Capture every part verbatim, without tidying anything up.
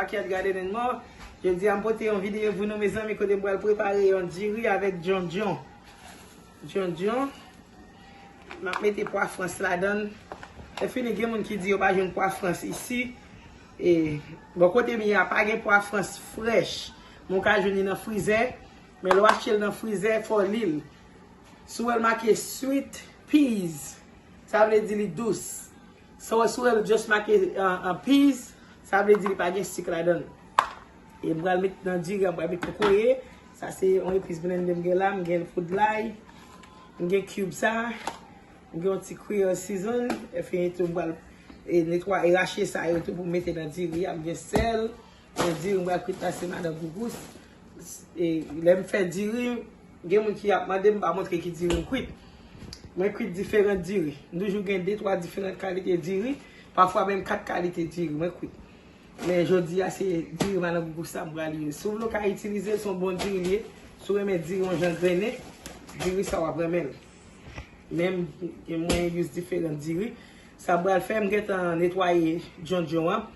Backyard Gardening Mall. Jodi a m pote yon videyo pou nou, mezanmi, kote m pral prepare yon diri avèk djondjon. Djondjon. M ap mete pwa frans ladan l. Lè fini, gen moun ki di yo pa jwenn pwa frans isi. E, bò kote m ye a, pa gen pwa frans frèch. Men w ka jwenn li nan frizè. Men lè w achte l nan frizè, fò w li l. Si w wè l make sweet peas, sa vle di li dous. Si w, si w wè l just make, uh, uh, peas, sa vle di li pa gen sik ladan l. E m pral met nan diri a, m pral met kokoye. Sa se yon epis blende m gen la, m gen poud lay, m gen cube sa, m gen yon ti Creole season, e fini tou m pral, e, netwaye, rache sa yo tou pou m mete nan diri a, m gen sèl, men diri m pral kwit la se madan Gougous. E lè m fè diri, gen moun ki ap mande m pa montre ki diri m kwit. Mwen kwit diferan diri. M toujou gen de, twa diferan kalite diri, pafwa menm kat kalite diri mwen kwit. Men jodi a se diri madan Gougous sa m pral use. Si w vle w ka itilize l, se yon bon diri li ye. Si w renmen diri yon jan grennen, diri sa w ap renmen l. Men m, mwen use diferan diri. Sa m pral fè, m gentan netwaye djondjon an.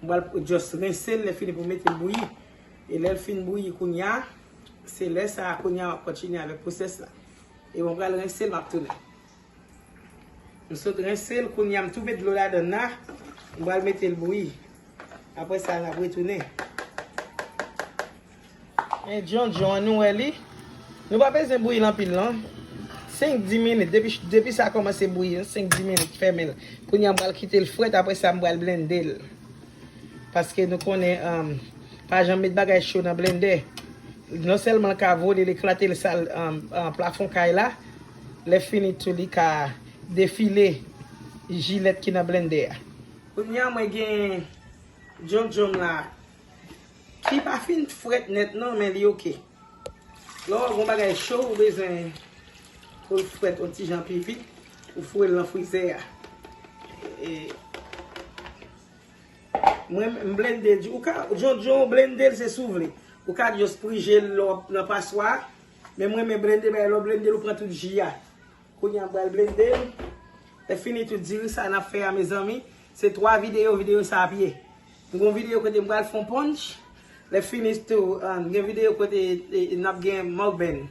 M pral just rense l, lè fini pou m mete l bouyi. E lè l fin bouyi kounya, se lè sa a kounya m ap kontinye avèk pwosès la. E bon, m pral rense l, m ap tounen. M sot rense l, kounya m tou met dlo ladan l la, m pral mete l bouyi. Apre sa, n ap retounen. Men djondjon an, nou wè li. Nou pa bezwen bouyi l anpil, non. Senk, dis minit. Depi, depi sa kòmanse bouyi, senk, dis minit, fèmen l. Kounya m pral kite l frèt, apre sa, m pral blende l. Paske nou konnen, um, pa janm met bagay cho nan blendè. Non sèlman l ka vole l, eklate l sal, um, um, plafon kay la. Lè fini tou, li ka defile jilèt ki nan blendè a. Kounya mwen gen djondjon m la, ki pa fin frèt nèt non, men li oke. Lè w gon bagay cho, ou bezwen pou l frèt yon ti jan pi vit, ou foure l nan frizè a. E, mwen, m blende, ou ka, djondjon, blende l se si w vle. Ou ka just prije l lè w nan paswa, men mwen, mwen blende, men lè w blende l, ou pran tout ji a. Kounya m pral blende l. Lè fini tout diri sa n ap fè a, mezanmi, se twa videyo, videyo sa ap ye. M gon videyo kote m pral fè yon punch. Lè fini tou, um, gen videyo kote, e, n ap gen mukbang,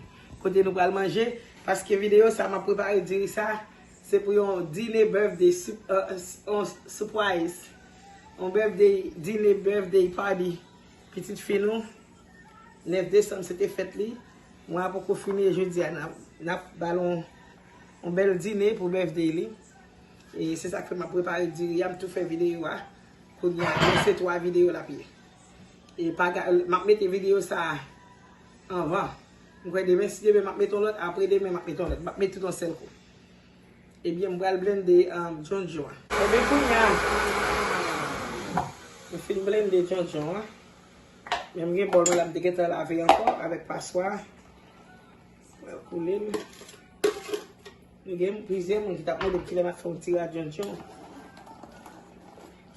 kote nou pral manje. Paske videyo sa m ap prepare diri sa, se pou yon dine birthday, su-, uh, s-, yon surprise. Yon birthday, dine birthday party. Pitit fi nou, nèf desanm se te fèt li. Mwa a poko fini e jodi a n ap, n ap ba l yon, yon bèl dine pou birthday li. E se sa k fè m ap prepare diri a, m tou fè videyo a. Kounye a, men se twa videyo l ap ye. E pa ga-, m ap mete videyo sa a anvan. M kwè demen, si demen m ap mete yon lòt, apre demen m ap mete yon lòt. M ap mete tout yon sèl kou. Ebyen, m pral blende, um, djondjon an. Ebyen, kounye a, m fin blende djondjon an. Men m gen bòl mwen la, m te gentan lave ankò avèk paswa. M pral koule l. M gen plizyè moun ki t ap mande m kilè m ap fè yon ti rad djondjon.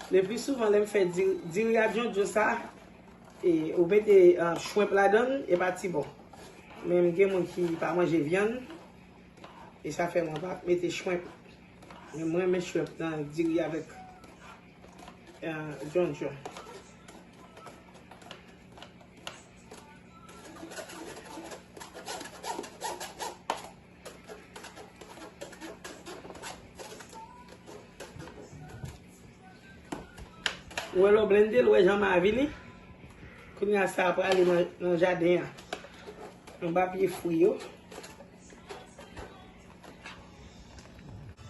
Le pli souvan, lè m fè di-, diri a djondjon sa, e, ou mete, ah, shrimp ladan l, e pa ti bon. Men m gen moun ki pa manje vyann. E sa fè mwen pa mete shrimp. Men mwen renmen shrimp nan diri avèk, eh, djondjon. Ou wè lè w blende l, ou wè jan m avili. Kounye a sa a prale nan, nan jaden an. Anba pye fwi yo.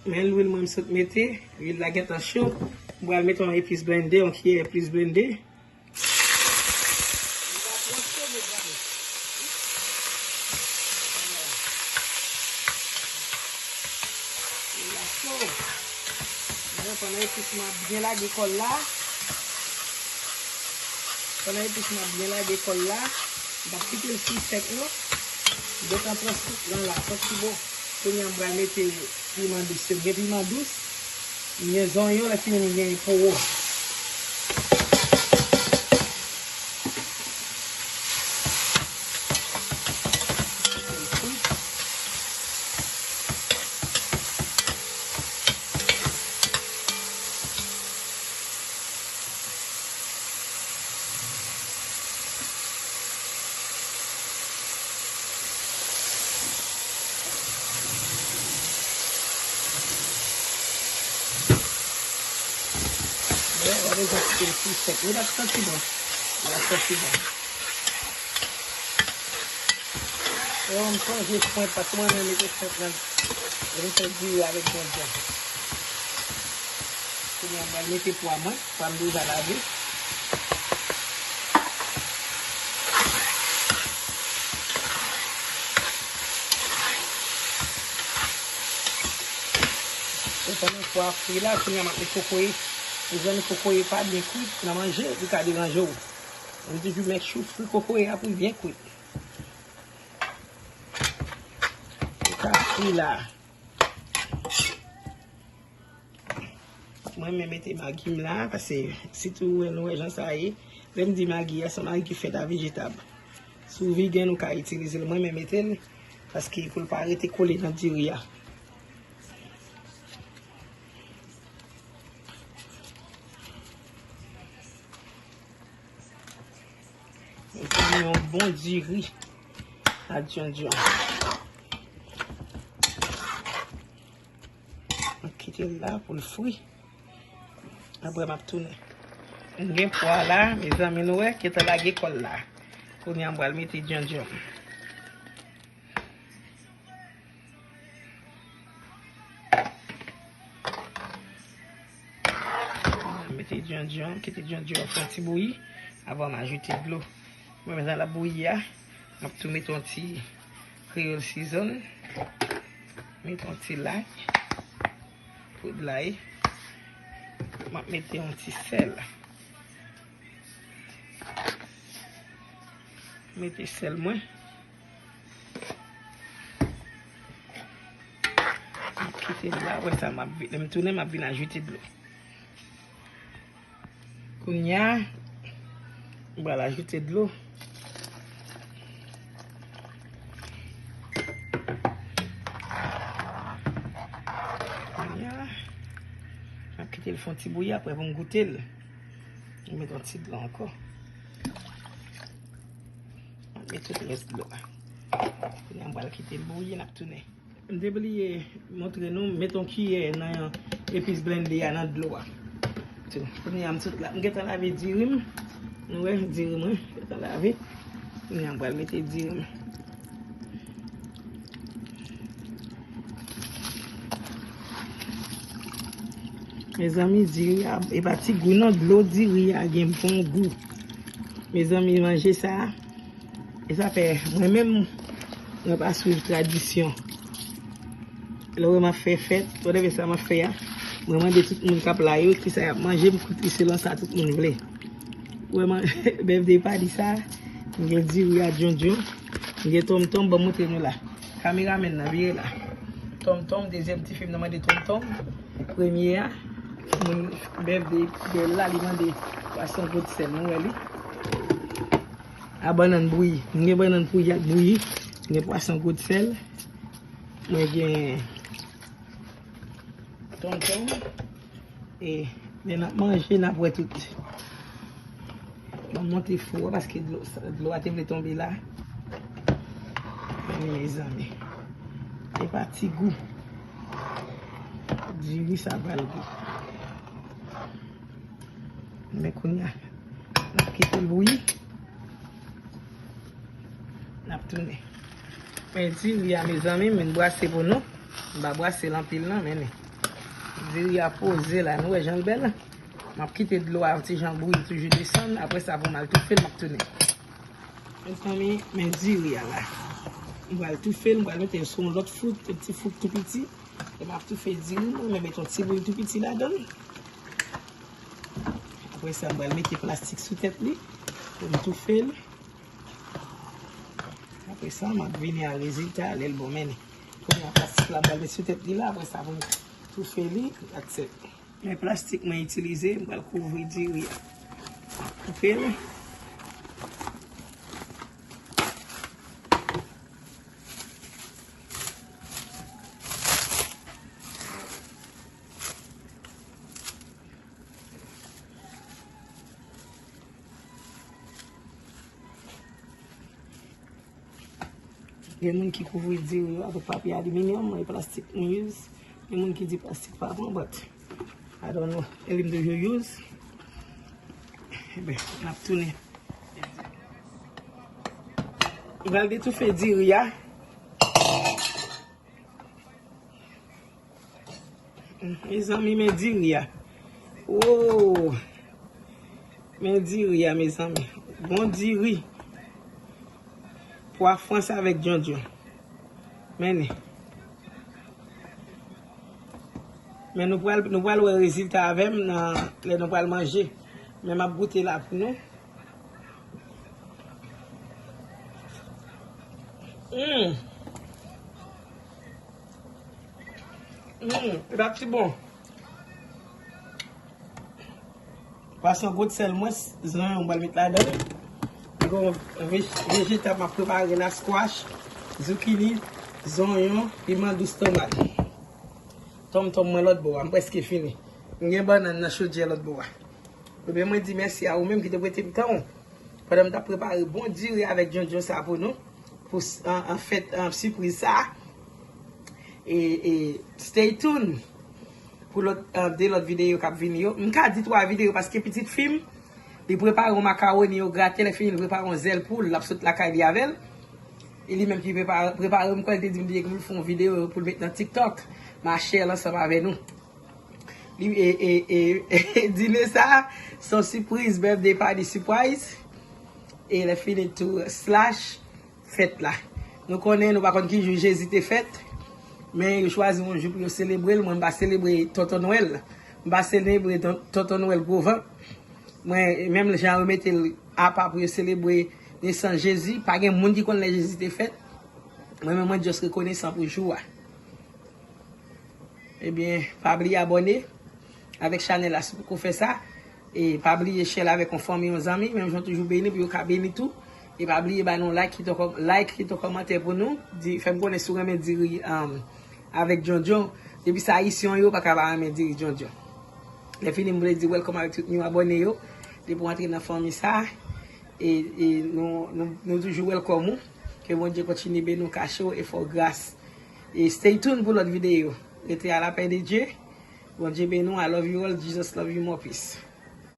Men lwil mwen m sot mete, lwil la gentan cho. M pral mete yon epis blende, yon kiyè epis blende. Li la cho. Mwen pandan epis mwen ap byen lage kò l la. Pandan epis mwen ap byen lage kò l la, m p ap kite l fri sèk non. Detan pran sik lan la, santi bon. Kounye a m pral mete piman dous. Se gen piman dous, m gen zonyon, lè fini m gen powo. Deja kite l sou sèk. Li pa t santi bon. Li pa t santi bon. Yo, m sonje fwen, pa t mwen menm mete fwen nan. Yo, m fè diri avèk djondjon. Kounye a, m pral mete pwa mwen. Pwa m deja lave. Yo, pandan pwa a fri la, kounye a, m ap met kokoye. Mezanmi, kokoye pa byen kwit nan manje, li ka deranje w. M toujou make sure fri kokoye a pou l byen kwit. Li ka fri la. Mwen, mwen mete magi m la, paske sitou ou wè, nou wè jan sa ye. Lè m di magi a, se yon magi ki fèt a vejetab. Si w vegan, ou ka itilize l. Mwen, mwen mete l, paske pou l pa rete kole nan diri a. Mwen pran yon bon diri a djondjon. Mwen kite l la pou l fri. Apre, m ap tounen. M gen pwa la, mezanmi, nou wè, gentan lage kò l la. Kounye a, m pral mete djondjon. Mete djondjon, kite djondjon an fè yon ti bouyi avan m ajoute dlo. Mwen, menm jan l ap bouyi a, m ap tou mete yon ti kreyòl season, mete yon ti lay, poud lay, m ap mete yon ti sèl. Mete sèl mwen. M ap kite l la, apre sa, m ap vi-, lè m tounen, m ap vin ajoute dlo. Kounye a, m pral ajoute dlo. Kounye a, m ap kite l fè yon ti bouyi, apre pou m goute l. M met yon ti dlo ankò. M met tout rès dlo a. Kounye a, m pral kite l bouyi, n ap tounen. M te bliye montre nou, m met yon kiyè nan epis blende a nan dlo a. Tou, kounye a, m tout la. M gentan lave diri m. Nou wè, diri mwen gentan lave. Kounye a, m pral mete diri m. Mezanmi, diri a, e pa ti gou non, dlo diri a gen bon gou. Mezanmi, manje sa, e sa fè, mwen menm, mwen pa swiv tradisyon. Lè w wè m ap fè fèt, whatever sa m ap fè a, mwen mande tout moun k ap la yo, kisa y ap manje, m koute selon sa tout moun vle. Ou wè, man-, bèf de pa di sa, m gen diri a djondjon, m gen tonmtonm, ban m montre nou la. Kameramèn nan, vire la. Tonmtonm, dezyèm ti fi m nan mande tonmtonm. Premye a, moun bèf de, de la, li mande pwason gwo sèl, nou wè li. A bannann bouyi. M gen bannann bouyi ak bouyi. M gen pwason gwo sèl. Mwen gen tonmtonm. E lè n ap manje, n ap wè tout. Mwen monte fou a paske dlo, dlo a te vle tonbe la. Men mezanmi, e pa ti gou. Diri sa pral gou. Men kounye a, n ap kite l bouyi. N ap tounen. Men diri a, mezanmi, m vin brase pou nou. M pa brase l anpil non, men men. Diri a poze la, nou wè jan l bèl. M ap kite dlo a yon ti jan bouyi, toujou desann. Apre sa, pou m al toufe l, m ap tounen. Mezanmi, men diri a la. M pral toufe l, m pral mete l sou yon lòt fouk, yon ti fouk tou piti. E m ap toufe diri mwen, men mete yon ti bouyi tou piti ladan l. Apre sa, m pral mete plastik sou tèt li pou m toufe l. Apre sa, m ap vini a rezilta a lè l bon, men kounye a plastik la, m pral met sou tèt li la, apre sa, pou m toufe li, that's it. Men plastik mwen itilize, m pral kouvri diri a. Toufe l. Gen moun ki kouvri diri yo avèk papye aliminyòm, e plastik nou use. Gen moun ki di plastik pa bon, but I don't know. E li m toujou use. N ap tounen. M pral detoufe diri a. Mezanmi, men diri a. Oh! Men diri a, mezanmi. Bon diri. Pwa Frans avèk djondjon. Men li. Men nou pral, nou pral wè rezilta avè m nan, lè nou pral manje. Men m ap goute la pou nou. Mm. Mm, li pa ti bon. Pwason gwo sèl mwen, zonyon m pral met ladan. Gon vej-, vejeta m ap prepare la, squash, zucchini, zonyon, piman dous, tomat. Tonmtonm mwen lòt bò a, m prèske fini. M gen bannann nan chodyè lòt bò a. Ebyen, mwen di mèsi a ou menm ki te prete m tan w pandan m t ap prepare bon diri avèk djondjon sa pou nou, pou s-, an, an fèt, an sipriz sa. E, e, stay tuned pou lòt, an, de lòt videyo k ap vini yo. M ka di twa videyo paske pitit fi m, li prepare yon makawoni yo grate, lè fini li prepare yon zèl poul, l ap sot lakay li avè l. E li menm ki prepare, prepare, m kwè li te di m li pou l fè yon videyo pou l met nan TikTok. M a share l ansanm avè nou. Li, e, e, e, dine sa, se yon sipriz, birthday party surprise. E lè fini tou, slash, fèt la. Nou konnen, nou pa konn ki jou Jezi te fèt, men yo chwazi yon jou pou yo selebre l. Mwen, m pa selebre Tonton Nwèl. M pa selebre Ton-, Tonton Nwèl gwo vant. Mwen, menm jan yo mete l apa pou yo selebre nesans Jezi, pa gen moun ki konn lè Jezi te fèt. Mwen menm, mwen just rekonesan pou jou a. Ebyen, pa bliye abòne avèk chanèl la si w poko fè sa. E pa bliye share l avèk yon fanmi, yon zanmi, menm jan w toujou beni, pou yo ka beni tou. E pa bliye ba nou like, kite yon kòm-, like, kite yon kòmantè pou nou. Di, fè m konnen si w renmen diri, um, avèk djondjon. Depi se ayisyen w ye, w pa ka pa renmen diri djondjon. Lè fini, m vle di welcome avèk tout nou abòne yo. Depi w antre nan fanmi sa, e, e nou, nou, nou toujou welcome ou. Ke Bondye kontinye beni w, kache w e fè w gras. E stay tuned pou lòt videyo. Rete à la paix de Dieu. Bondye beni w. I love you all. Jesus love you more. Peace.